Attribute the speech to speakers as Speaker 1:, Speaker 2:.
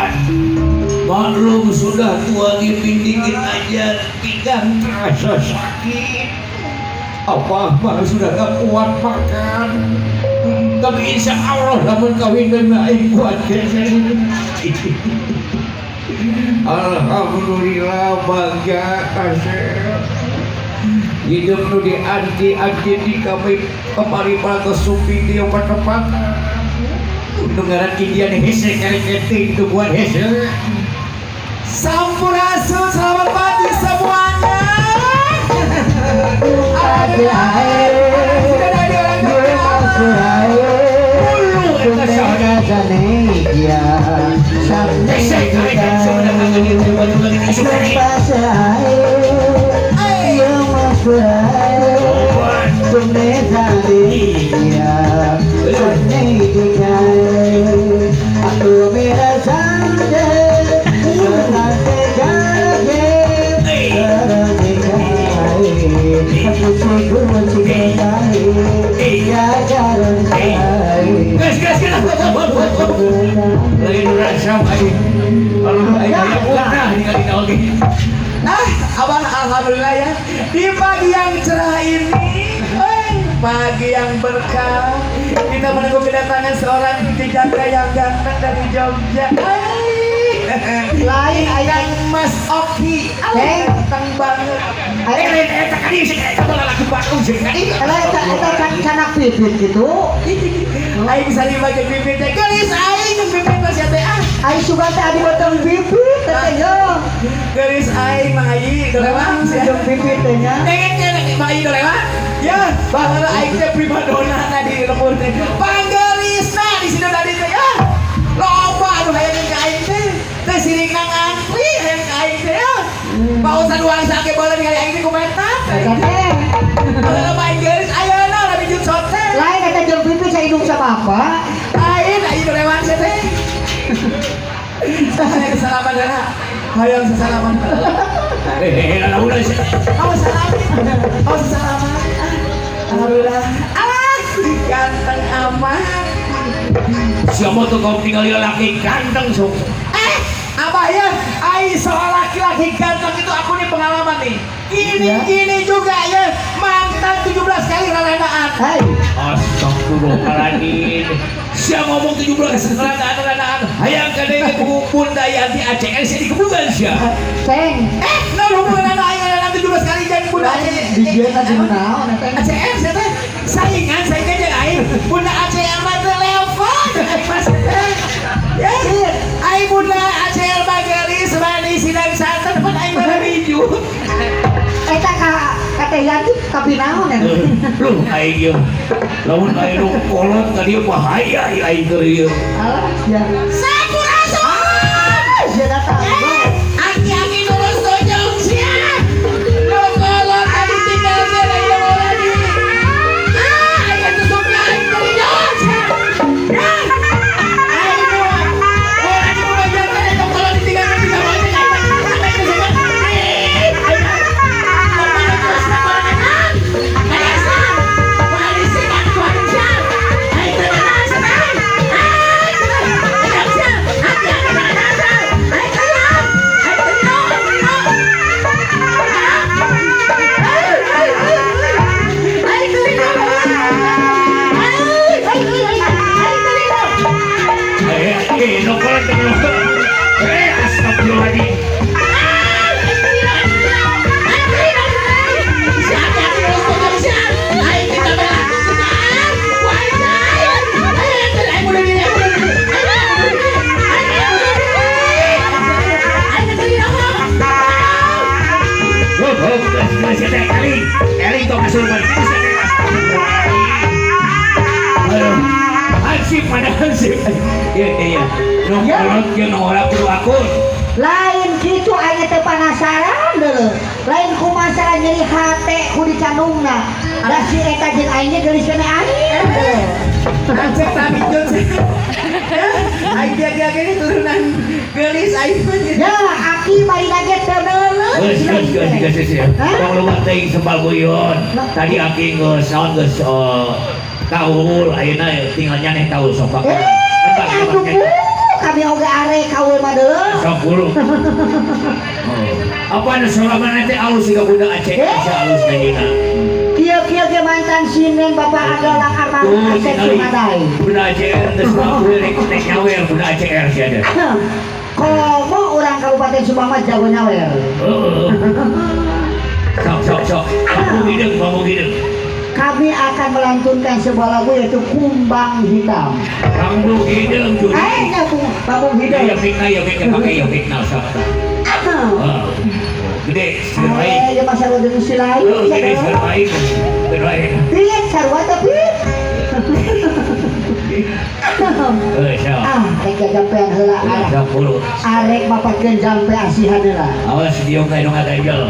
Speaker 1: kuat. Maklum sudah tua, dikit aja pinggang terasa sakit. Apa mah sudah gak kuat makan. Tapi insya Allah lamun kawin dengan aing kuat. Alhamdulillah bangga kasih. Hidup nu di anti-anti di kami kemari pada supi di tempat-tempat. Untuk ngaran Indian hese kali itu buat hese.
Speaker 2: Sampurasun, selamat pagi semuanya. Nah, abang alhamdulillah ya, di pagi yang cerah ini, pagi yang berkah, kita menunggu kedatangan seorang jejaka yang ganteng dari Jogja. Lain ayang Mas Oki, ganteng banget.
Speaker 3: Canak pipit gitu.
Speaker 2: Aing sari baca pipit teh geulis aing pipit mah sia teh ah.
Speaker 3: Aing sugan teh adi botong pipit teh yo.
Speaker 2: Geulis aing mah ayi dolewang sia
Speaker 3: jeung pipit teh nya.
Speaker 2: Dengen mah ayi dolewang. Ya, baheula aing teh primadona na di lembur teh. Panggeulisna di situ tadi teh ya. Loba anu hayang ka aing teh. Teh siringna ngantri hayang ka aing teh ya. Pausan uang sake bola ningali aing teh kumaha teh. Baheula mah aing geulis ayeuna rami jut sote.
Speaker 3: Lain eta jeung pipit saindung sama apa?
Speaker 2: Lain aing dolewang sia teh. Hayang salaman heula. Hayang sasalaman.
Speaker 1: Udah sih.
Speaker 2: Oh salaman. Oh salaman. Alhamdulillah. Alah, ganteng amat.
Speaker 1: Siapa tuh kau tinggal laki ganteng sok.
Speaker 2: Abah ya, ai soal laki-laki ganteng itu aku nih pengalaman nih. Gini
Speaker 3: ya.
Speaker 2: Gini juga ya, mantan 17 kali relenaan.
Speaker 3: Hai.
Speaker 1: Astagfirullahaladzim. Siapa ngomong 17 relenaan. Hayang kadenge ku Bunda Yanti ACL sia dikebugan sia.
Speaker 3: Ceng.
Speaker 2: Nah hubungan aing relenaan 17 kali jeung Bunda ACL.
Speaker 3: Di dieu tadi naon eta?
Speaker 2: ACL sia teh saingan jeung aing. Bunda ACL mah teu level Mas teh. Ya, aing Bunda ACL mah geulis manis sidang santan pan aing mah hijau.
Speaker 3: Eta ka Teh Yanti kapinaon eta?
Speaker 1: Luh aing ieu. Lamun aing nu kolot ka dieu bahaya aing keur ieu.
Speaker 3: Alah sia.
Speaker 2: Sampurasun.
Speaker 3: Sia datang.
Speaker 2: Aki-aki lurus tojong sia. Nu kolot anu tinggalkeun aing moal di. Ah, aing tusuk aing keur ieu sia. Ya. Aing nu moal di bajakan eta kolot ditinggalkeun di bawah teh aing mah.
Speaker 3: Lain kitu aing teh panasaran deuleu. Lain kumasalah nyeri hate ku dicandungna. Da si eta jeung aing ge geulis keneh aing.
Speaker 2: Acek tapi jun. Aing dia gini turunan geulis aing mah.
Speaker 3: Ya aki bari lagi teu deuleu.
Speaker 1: Geus. Tong lupa teuing sembal guyon. Tadi aki geus naon geus kaul ayeuna tinggal nyaneh kaul sok.
Speaker 3: Aduh, kami oge are kaul mah.
Speaker 1: Sok buru. Oh. Apa ada suara mana teh alus siga Bunda Aceh, asa alus nanyina.
Speaker 3: Kieu-kieu ge mantan sinden Bapak adalah almarhum
Speaker 1: Tuh,
Speaker 3: Asep
Speaker 1: tingali.
Speaker 3: Sumadai.
Speaker 1: Bunda Aceh geus ngapul rek rek nyawer Bunda Aceh si ada.
Speaker 3: Komo urang Kabupaten Subang mah jago nyawer.
Speaker 1: Heeh. Sok sok sok. Bambu hideung, bambu hideung.
Speaker 3: Kami akan melantunkan sebuah lagu yaitu Kumbang Hitam.
Speaker 1: Bambu hideung juri.
Speaker 3: Eh, nya bambu
Speaker 1: Ya
Speaker 3: hideung.
Speaker 1: mikna ya mikna pakai ya mikna sok. Heeh. Gede, seueur
Speaker 3: Eh,
Speaker 1: lain.
Speaker 3: ya masa jeung si lain.
Speaker 1: Heeh, gede seueur lain. Seueur lain.
Speaker 3: Pit sarua teh pit.
Speaker 1: Heuh, sok.
Speaker 3: Ah, rek jampean heula
Speaker 1: Heuh,
Speaker 3: ah.
Speaker 1: Sok buru.
Speaker 3: Arek mapatkeun jampe asihan heula.
Speaker 1: Awas dia ka nu ngaganjel.